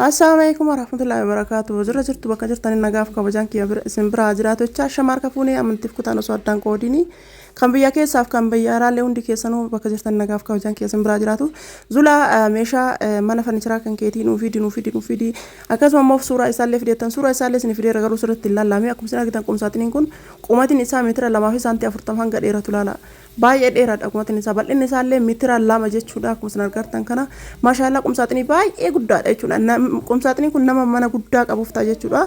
Assalaamu alaikum warahmatullahi wabarakatuh. Jirra jirtu bakka jirtan nagaaf kabajaan kiyya bira isin biraa jiraatu jecha shamaar kafuunee amantiif kutaan osoo addaan qoodini kan biyya keessaaf kan biyya alaallee hundi keessanuu bakka jirtan nagaaf kabajaan kiyya isin biraa jiraatu. Zulaa meeshaa mana farnicharaa kan keetii nuu fidi nuu fidi nuu fidi akkasuma immoo suuraa isaallee fideettan suuraa isaallee isin fideera garuu sirriitti hin lallaame akkuma isin argitan qumsaaxiniin kun qumatiin isaa meetira 2 fi saantii 40 hanga dheeratu laala. Baay'ee dheeraadha qumatiin isaa, bal'inni isaallee meetira 2 jechuudha. Akkuma isin argartan kana, maashaallaa, qumsaaxinii baay'ee guddaadha jechuudha. Qumsaaxiniin kun nama mana guddaa qabuuf ta'a jechuudha.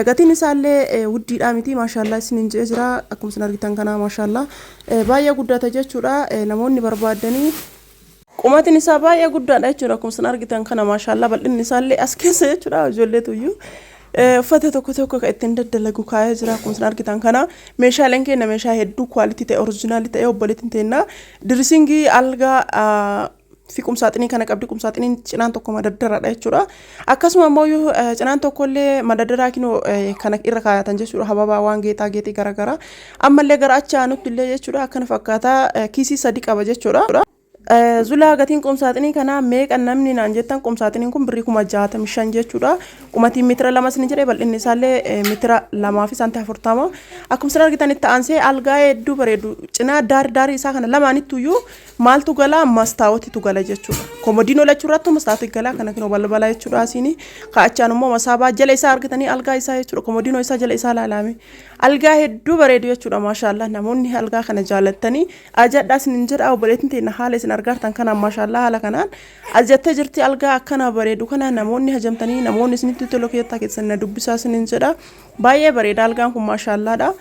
Gatiin isaallee wuddiidhaa miti, maashaallaa isiniin jedhee jira. Akkuma isin argitan kana, maashaallaa, baay'ee guddata jechuudha. Namoonni barbaaddanii qumatiin isaa baay'ee guddaadha jechuudha. Akkuma isin argitan kana, maashaallaa, bal'inni isaallee as keessa jechuudha. Ijoolleetu iyyuu uffata tokko tokko kan ittiin daddalagu kaayee jira. Akkuma isin argitan kana, meeshaaleen keenya meeshaa hedduu quality ta'e, original ta'e. Obboleettiin teenya dressing, algaa fi qumsaaxinii kana qabdi. Qumsaaxiniin cinaan tokko madaddaraadha jechuudha. Akkasuma immoo cinaan tokkollee madaddaraa kinoo kana irra kaayatan jechuudha. Hababaa waan geexaa geexii garaagaraa ammallee gara achi aanutti illee jechuudha. Akkana fakkaataa kiisii sadi qaba jechuudha. Zulaa, gatiin qumsaaxinii kanaa meeqa namni naan jettan, qumsaaxiniin kun birrii 65,000 jechuudha. Qumatiin meetira 2 isin jedhee, bal'inni isaallee meetira 2 fi saantii 40. Akkuma isin argitan, itti aansee algaa hedduu bareedu cinaa daar daarii isaa kana lamaanittuyyuu maaltu gala? Mastaawotitu gala jechuudha. Komodiinoo lachuu irrattu mastaawoti gala. Kana kinoo balbala jechuudha asiini. Kaa'achaan immoo masaabaa jala isaa argitanii algaa isaa jechuudha. Komodiinoo isaa jala isaa laalame. Algaa hedduu bareedu jechuudha, maashaallaa. Namoonni algaa kana jaalattanii ajadhaa isin jedha. Obboleettiin teenya haala isin argartan kanaan, maashaallaa, haala kanaan ajattee jirti. Algaa akkana bareedu kana namoonni hajamtanii, namoonni isinitti tolu keessaa keessan na dubbisaa isinin jedha. Baay'ee bareeda algaan kun, maashaallaadha.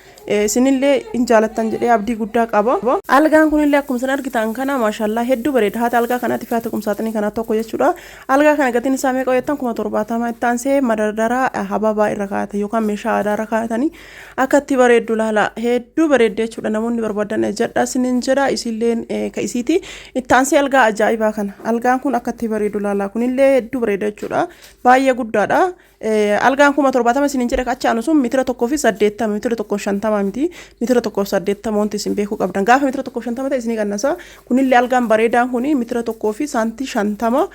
Isinillee hin jaalattan jedhee abdii guddaa qaba. Algaan kunillee akkuma isin argitan kana, maashaallaa, hedduu bareeda. Haati algaa kanaatti fi haati qumsaaxinii kanaa tokko jechuudha. Algaa kana gatiin isaa meeqa jettan, 70,000. Itti aansee madardaraa hababaa irra kaa'atan yookaan meeshaa aadaa irra kaa'atanii akka itti bareeddu laala. Hedduu bareedde jechuudha. Namoonni barbaadan jedha isinin jedha. Isilleen ka isiiti. Itti aansee algaa ajaa'ibaa kana. Algaan kun akka itti bareedu laala. Kunillee hedduu bareeda jechuudha. Baay'ee guddaadha. Algaan 70,000 isinin jedhe achi aanu sun meetira 1.80, meetira 1.50 miti, meetira 1.80. Wanti isin beekuu qabdan, gaafa meetira 1.50 ta'e isinii qannasa. Kunillee algaan bareedaan kuni meetira 1 fi saantii 50,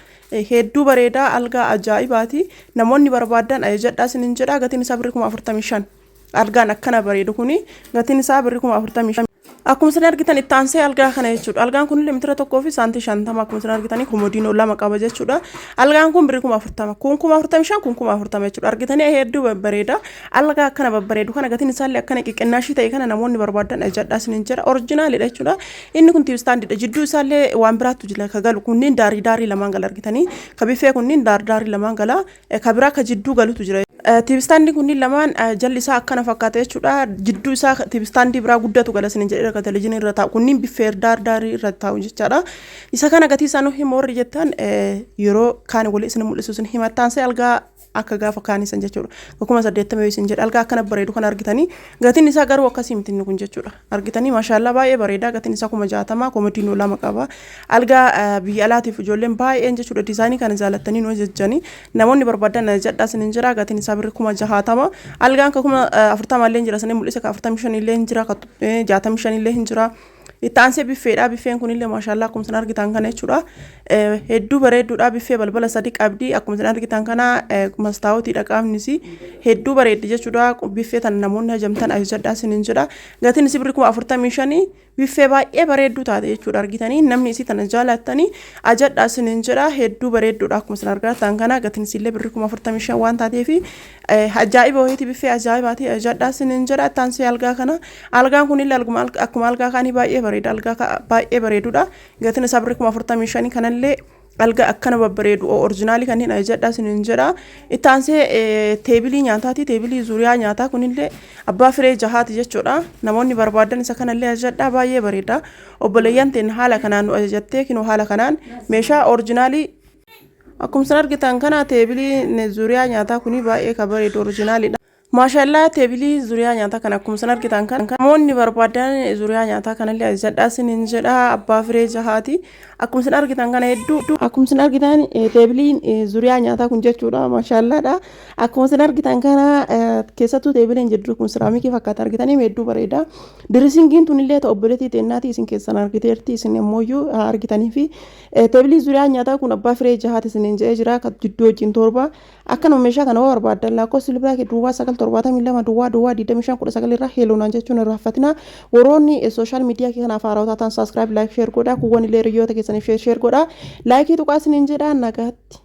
hedduu bareedaa, algaa ajaa'ibaati. Namoonni barbaadan ajajadhaa isinin jedha. Gatiin isaa birrii 45,000. Algaan akkana bareedu kuni gatiin isaa birrii 45,000. Akkuma isin argitan, itti aansee algaa kana jechuudha. Algaan kunillee meetira 1 fi saantii 50. Akkuma isin argitanii komodiinoo lama qaba jechuudha. Algaan kun birrii 40,000. Kun 45,000, kun 40,000 jechuudha. Argitanii, hedduu babbareeda. Algaa akkana babbareedu kana gatiin isaallee akkana xixiqqinnaashii ta'e kana namoonni barbaadan ajajadhaa isiniin jedha. Originalidha jechuudha. Inni kun TV standidha. Jidduu isaallee waan biraattu jira ka galu. Kunniin daarii daarii lamaan gala argitanii. Ka bifee kunniin daar daarii lamaan gala. Ka biraa ka jidduu galutu jira. TV standiin kunniin lamaan jalli isaa akkana fakkaata jechuudha. Jidduu isaa TV standii biraa guddatu gala isiniin jedhee kan televizyinii irra taa'u. Kunniin biffee daar daarii irra taa'u jechaadha. Isa kana gatii isaa nu hima warri jettan, yeroo kaan walii isin mul'isu isin himattaansee algaa akka gaafa kaanii san jechuudha. 80,000 yoo isin jedhe, algaa akkana bareedu kana argitanii, gatiin isaa garuu akkasii miti inni kun jechuudha. Argitanii, maashaallaa, baay'ee bareeda. Gatiin isaa 60,000, komodiinoo lama qaba. Algaa biyya alaatiif ijoolleen baay'een jechuudha designii kana jaalattanii nu ajajjanii, namoonni barbaadan ajajadhaa isiniin jira. Gatiin isaa birrii 60,000. Algaan ka 40,000 illee jira isinii mul'isa, ka 45 illee hin jira, ka 65 illee hin jira. Itti aansee biffeedha. Biffeen kunillee, maashaallaa, akkuma isin argitan kana jechuudha. Hedduu bareedduudha. Biffee balbala sadi qabdi. Akkuma isin argitan kana mastaawotiidha qaamnis. Hedduu bareeddi jechuudha. Biffee tana namoonni hajamtan ajajadhaa isiniin jedha. Gatiin isii birrii 45,000. Biffee baay'ee bareedduu taate jechuudha. Argitanii, namni isii tana jaalattanii ajadhaa isiniin jedha. Hedduu bareedduudha akkuma isin argitan kana. Gatiin isiillee birrii 45,000 waan taateefi ajaa'iba wayiiti, biffee ajaa'ibaati, ajadhaa isiniin jedha. Itti aansee algaa kana. Algaan kunillee akkuma algaa kaanii baay'ee bareeda. Algaa baay'ee bareedudha. Gatiin isaa birrii 45,000. Kanallee algaa akkana babbareedu originalii kanneen ajajadhaa isiniin jedha. Itti aansee tableii nyaataati. Tableii zuuriyaa nyaataa kunillee abbaa firee jahaati jechuudha. Namoonni barbaadan isa kanallee ajajadhaa, baay'ee bareeda. Obboleeyyan teen haala kanaan nu ajajattee kinoo haala kanaan meeshaa originalii. Akkuma isin argitan kana, tableii zuuriyaa nyaataa kuni baay'ee ka bareedu, originalidha. Maashallaa, tableii zuuriyaa nyaataa kana akkuma isin argitan kana. Namoonni barbaadan zuriyaa nyaataa kanallee ajajadhaa isiniin jedha, abbaa firee jahaati. Akkuma isin argitan kana hedduu, akkuma isin argitan teebiliin zuriyaa nyaataa kun jechuudha, maashaallaadha. Akkuma isin argitan kana keessattuu teebiliin jidduu kun siraamikii fakkaata, argitanii, hedduu bareeda. Dirisingiin tunillee ta'u obboleettii teennaatii isin keessan argiteerti, isin immoo argitanii fi teebilii zuriyaa nyaataa kun abbaa firee jahaati isiniin jedhee jira, kan jidduu wajjin 7. Akkanuma meeshaa kana yoo barbaaddan lakkoofsi bilbilaa kee 09 72 00 25 19 irraa heeloonaan jechuun irraa haffatina. Warroonni social media kee kanaaf haarawaa taatan subscribe, like, share godhaa. Kuuwwan illee hiriyoota keessaniif share share godhaa. Like tuqaa isiniin jedhaa, nagaatti.